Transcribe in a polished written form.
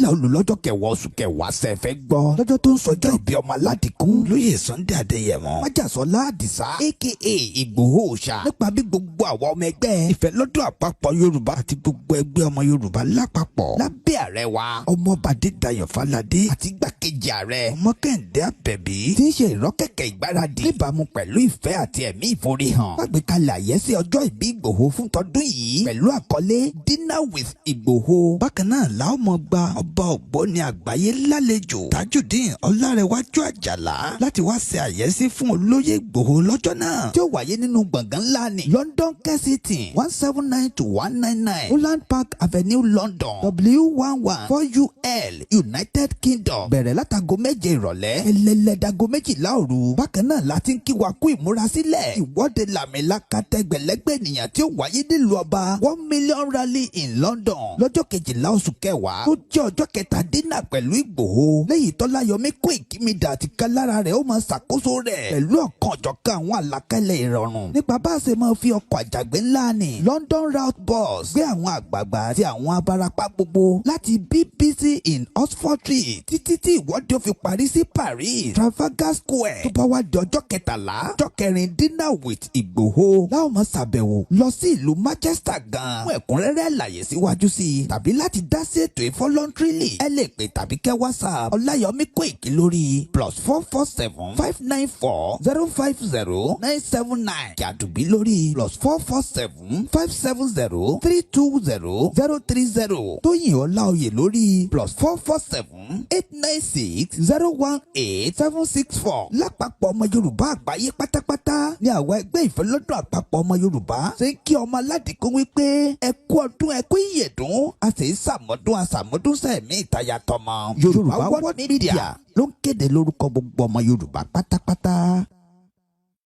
Ńlá olùlọ́jọ́ 10 oṣù 10 sẹ́fẹ́ gbọ́. Lọ́jọ́ tó ń sọjọ́ ìbí ọmọ aládìkún. Lóyè Sunday Adéyẹmọ. Májàsọ́lá Àdìsá aka Ìgbòho Òòṣà. Nípa bí gbogbo àwọn ọmọ ẹgbẹ́. Ìfẹ́lọ́dún àpapọ̀ Yorùbá àti gbogbo ẹgbẹ́ ọmọ Yorùbá lápapọ̀. Lábẹ́ ààrẹ wa. Ọmọọba Adédayọ̀ Fáládé àti igbákejì ààrẹ. Ọmọ Kẹ́hìndé Àbẹ̀bí. Tí ń ṣe ìrọ́kẹ̀kẹ̀ ìgbáradì. Níbàámu pẹ̀lú ìfẹ́ àti ẹ̀mí ìforihàn. Wàgbékalẹ̀ àyẹ́sí ọjọ́ ìbí Ìgbòho fún tọdún yìí. Pẹ̀lú àkọlé Dinner with Ìgbòho. Bákan náà la ó mọ gba ọba ògbóni àgbáyé lálejò. Tajudeen Ọlárẹ̀wájú Àjàlá láti wá ṣe àyẹ́sí fún olóyè Ìgbòho lọ́jọ́ náà. Tí ó wáyé nínú gbọ̀ngàn ńlá ní London Kensington, 179 to 199 Holland Park Avenue, London, W11 4UL, United Kingdom. Bẹ̀rẹ̀ látago 7 ìrọ̀lẹ́ ẹlẹ́lẹ́dago 12 òru. Bákan náà la ti ń kí wa kú ìmúrasílẹ̀. Ìwọ́de làmìlaka tẹgbẹ̀lẹ́gbẹ̀ ènìyàn tí ó wáyé nílùú ọba, 1 million rally in London, lọ́jọ́ 12 oṣù 10 tó jẹ́ ọjọ́ kẹta dinner pẹ̀lú Ìgbòho. Lẹ́yìn Tọ́láyọmí Kóìkí Media àti kálára rẹ̀ ó máa ṣàkóso rẹ̀ pẹ̀lú ọ̀kan ọ̀jọ̀kan àwọn àlàkalẹ̀ ìrọ̀rùn nípa bá a ṣe máa fi ọkọ̀ àjàgbé ńlá ní London Route Bus gbé àwọn àgbààgbà àti àwọn abarapá gbogbo láti BBC in Oxford Street títí tí ìwọ́de ó fi parí sí Paris, Trafalgar Square. Tó bá wá di ọjọ́ 13, ọjọ́ kẹrin dinner with Ìgbòho, láwọn máa ṣàbẹ̀wò lọ sí ìlú Manchester gan. Fún ẹ̀kúnrẹ́rẹ́ àlàyé síwájú sí i tàbí láti dá sí ètò voluntarily, ẹ lè pè tàbí kẹ́ WhatsApp Ọláyọmí Kóìkí lórí +447 594 050 979, Jàdùbí lórí +447 570 320 030, Tóyìn Ọláòyè lórí +447 896 018 764. Lápapọ̀ ọmọ Yorùbá àgbáyé pátápátá ní àwọn ẹgbẹ́ Ìfẹ́lọ́dún àpapọ̀ ọmọ Yorùbá ṣe ń kí ọmọ aládìkún wípé ẹ kú ọdún, ẹ kú ìyèdún, a sì ń sàmọ́dún àsàmọ́dún sẹ̀mí ìtayà tọmọ. Yorùbá World Media ló ń kéde lórúkọ gbogbo ọmọ Yorùbá pátápátá.